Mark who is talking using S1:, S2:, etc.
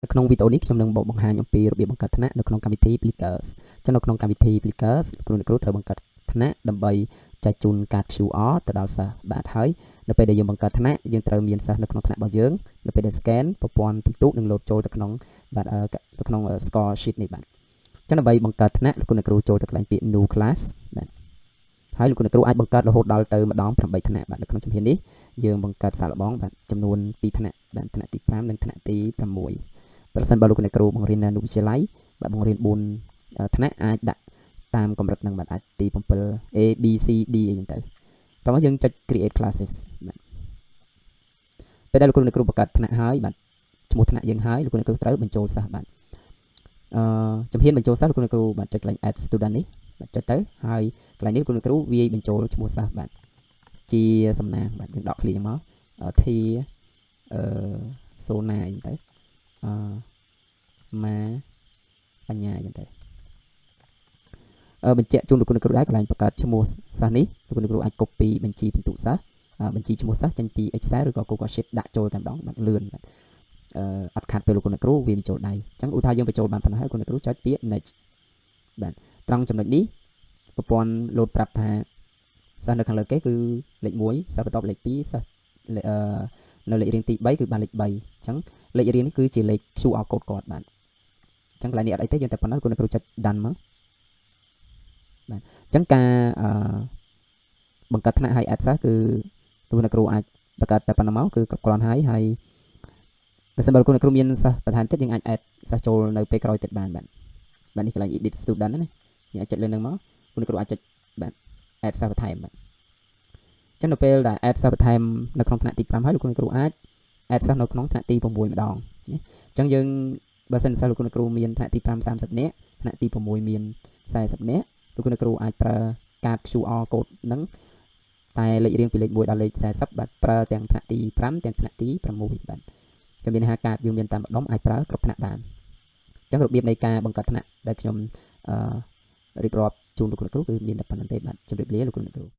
S1: នៅក្នុងវីដេអូនេះខ្ញុំនឹងបកបង្ហាញអំពីរបៀបបង្កើតថ្នាក់នៅក្នុងកម្មវិធី Plickers ចឹងនៅក្នុងកម្មវិធី Plickers លោកគ្រូអ្នកគ្រូត្រូវបង្កើតថ្នាក់ដើម្បីចែកជូនកាត QR ទៅដល់សិស្សបាទហើយនៅពេលដែលយើងបង្កើតថ្នាក់យើងត្រូវមានសិស្សនៅក្នុងថ្នាក់របស់យើងនៅពេលដែល scan ប្រព័ន្ធពិន្ទុនឹងលោតចូលទៅក្នុងបាទនៅក្នុង score sheet នេះបាទចឹងដើម្បីបង្កើតថ្នាក់លោកគ្រូអ្នកគ្រូចូលទៅកន្លែងពាក្យ new class បាទហើយលោកគ្រូអ្នកគ្រូអាចបង្កើតរហូតដល់ទៅម្ដង8ថ្នាក់បាទនៅក្នុងជំហាននេះយើងបង្កើតសាកល្បងបាទចំនួន2ថ្នាក់បាទថ្នាក់ទី5និងថ្នាក់ទី6ប្រសិនបើលោកអ្នកគ្រូបង្រៀននៅអនុវិទ្យាល័យបាទបង្រៀន4ថ្នាក់អាចដាក់តាមកម្រិតនឹងបាទអាចទី7 A B C D អីចឹងទៅតោះមកយើងចុច create classes បាទពេលដែលលោកគ្រូអ្នកគ្រូបង្កើតថ្នាក់ហើយបាទឈ្មោះថ្នាក់យើងហើយលោកគ្រូអ្នកគ្រូត្រូវបញ្ចូលសិស្សបាទអឺជំហានបញ្ចូលសិស្សលោកគ្រូអ្នកគ្រូបាទចុចកន្លែង add student នេះបាទចុចទៅហើយកន្លែងនេះលោកគ្រូអ្នកគ្រូវាយបញ្ចូលឈ្មោះសិស្សបាទជាសំណាងបាទយើងដកឃ្លាមកធីអឺសូណាអីចឹងទៅអឺម៉ាបញ្ញាអញ្ចឹងទៅអឺបញ្ជាក់ជូនលោកគ្រូអ្នកគ្រូដែរកន្លែងបង្កើតឈ្មោះសិស្សនេះលោកគ្រូអ្នកគ្រូអាច copy បញ្ជីពិន្ទុសិស្សបញ្ជីឈ្មោះសិស្សចេញពី Excel ឬក៏ Google Sheet ដាក់ចូលតែម្ដងបាទលឿនបាទអឺអត់ខាត់ពេលលោកគ្រូអ្នកគ្រូវាបញ្ចូលដៃអញ្ចឹងឧទាហរណ៍យើងបញ្ចូលបានប៉ុណ្ណោះហើយលោកគ្រូអ្នកគ្រូចុចពាក្យ next បាទត្រង់ចំណុចនេះប្រព័ន្ធលោតប្រាប់ថាសិស្សនៅខាងលើគេគឺលេខ1សិស្សបន្ទាប់លេខ2សិស្សអឺនៅលេខរៀងទី3គឺបានលេខ3អញ្ចឹងលេខរៀងនេះគឺជាលេខ QR code គាត់បាទអញ្ចឹងកន្លែងនេះអត់អីទេយើងតែប៉ុណ្ណោះលោកគ្រូចុច done មកបាទអញ្ចឹងការអឺបង្កើតថ្នាក់ឲ្យ add សិស្សគឺលោកអ្នកគ្រូអាចបង្កើតតែប៉ុណ្ណឹងមកគឺគ្រប់គ្រាន់ហើយហើយបើសិនបើលោកអ្នកគ្រូមានសិស្សបន្ថែមទៀតយើងអាច add សិស្សចូលនៅពេលក្រោយទៀតបានបាទបាទនេះកន្លែង edit student ណាយើងអាចចុចលើនឹងមកលោកអ្នកគ្រូអាចចុចបាទ add សិស្សបន្ថែមបាទអញ្ចឹងនៅពេលដែល add សិស្សបន្ថែមនៅក្នុងថ្នាក់ទី5ហើយលោកគ្រូអាច add សិស្សនៅក្នុងថ្នាក់ទី6ម្ដងណាអញ្ចឹងយើងបើសិនសិស្សលោកគ្រូមានថ្នាក់ទី5 30នាក់ថ្នាក់ទី6មាន40នាក់លោកគ្រូអាចប្រើកាត QR code ហ្នឹងតែលេខរៀងពីលេខ1ដល់លេខ40បាទប្រើទាំងថ្នាក់ទី5ទាំងថ្នាក់ទី6បាទចាំមានថាកាតយើងមានតាមម្ដុំអាចប្រើគ្រប់ថ្នាក់បានអញ្ចឹងរបៀបនៃការបង្កើតថ្នាក់ដែលខ្ញុំអឺរៀបរាប់ជូនលោកគ្រូគឺមានតែប៉ុណ្្នឹងទេបាទជម្រាបលាលោកគ្រូអ្នកគ្រូ។